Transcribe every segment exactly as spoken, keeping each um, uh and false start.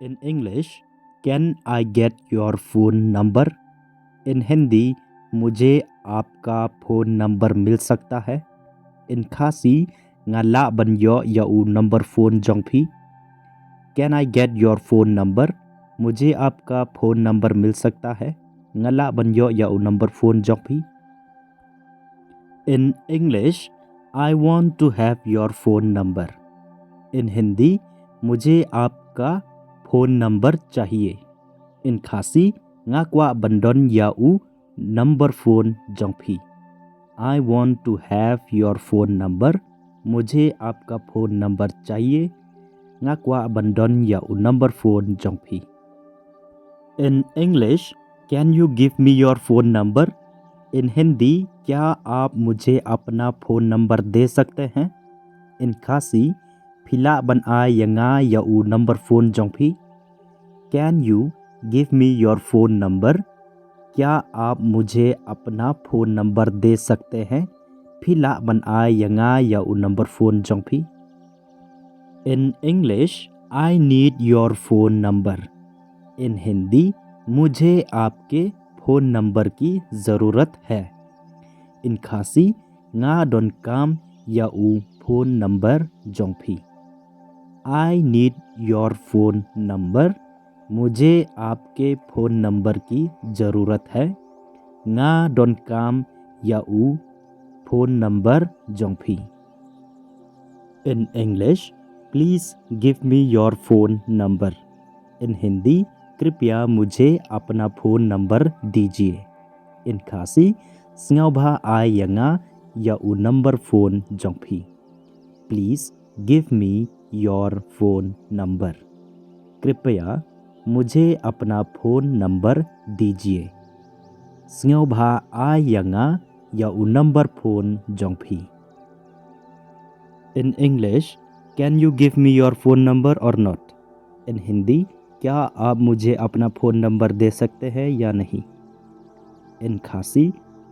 In English, can I get your phone number? In Hindi, मुझे आपका फोन नंबर मिल सकता है? In Khasi, nga lah ban ïoh ïa u number phone jong phi? Can I get your phone number? मुझे आपका फोन नंबर मिल सकता है? Nga lah ban ïoh ïa u number phone jong phi? In English, I want to have your phone number. In Hindi, मुझे आपका फोन नंबर चाहिए। In Khasi, nga kwah ban don ïa u number phone jong phi. I want to have your phone number. मुझे आपका फोन नंबर चाहिए. Nga kwah ban don ïa u number phone jong phi. In English, can you give me your phone number? In Hindi, क्या आप मुझे अपना फोन नंबर दे सकते हैं? In Khasi, phi lah ban ai ïa nga ïa u number phone jong phi? Can you give me your phone number? क्या आप मुझे अपना फोन नंबर दे सकते हैं? Phi lah ban ai ïa nga ïa u number phone jong phi? In English, I need your phone number. In Hindi, मुझे आपके फोन नंबर की ज़रूरत है। In Khasi, nga donkam ïa u phone number jong phi. I need your phone number. मुझे आपके फोन नंबर की ज़रूरत है. Nga donkam ïa u phone number jong phi. In English, please give me your phone number. In Hindi, कृपया मुझे अपना फोन नंबर दीजिए. In Khasi, sngewbha ai ïa nga ïa u number phone jong phi. Please give me your phone number. कृपया मुझे अपना फोन नंबर दीजिए. Sngewbha ai ïa nga ïa u number phone jong phi. In English, can you give me your phone number or not? In Hindi, क्या आप मुझे अपना फोन नंबर दे सकते हैं या नहीं? In Khasi,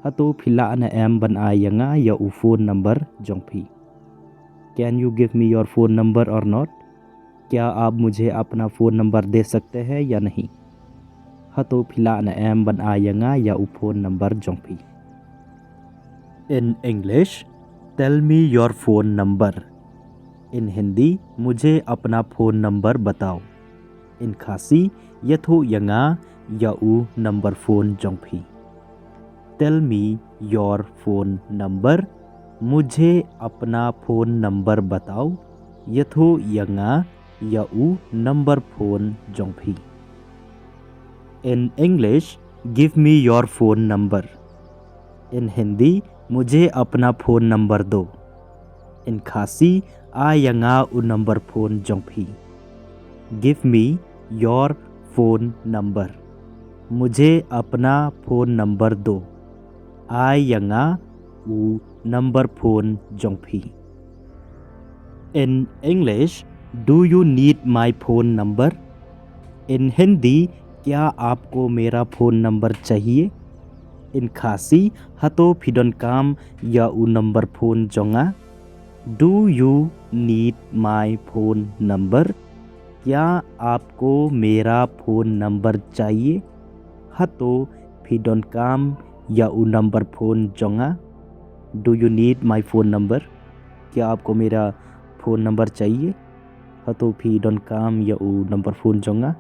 hato phi lah ne em ban ai ïa nga ïa u phone number jong phi? Can you give me your phone number or not? क्या आप मुझे अपना फोन नंबर दे सकते हैं या नहीं? Hato phi lah ne em ban ai ïa nga ïa u phone number jong phi? In English, tell me your phone number. In Hindi, मुझे अपना फोन नंबर बताओ. In Khasi, ïathuh ïa nga ïa u number phone jong phi. Tell me your phone number. मुझे अपना फोन नंबर बताओ. Ïathuh ïa nga ïa u number phone jong phi. In English, give me your phone number. In Hindi, मुझे अपना फोन नंबर दो. In Khasi, ai ïa nga u number phone jong phi. Give me your phone number. मुझे अपना फोन नंबर दो. Ai ïa nga u number phone jong phi. In English, do you need my phone number? In Hindi, क्या आपको मेरा फोन नंबर चाहिए? In Khasi, hato phi donkam ïa u number phone jong nga? Do you need my phone number? क्या आपको मेरा फोन नंबर चाहिए? Hato phi donkam ïa u number phone jong nga? Do you need my phone number? क्या आपको मेरा फोन नंबर चाहिए? Hato phi donkam ïa u number phone jong nga?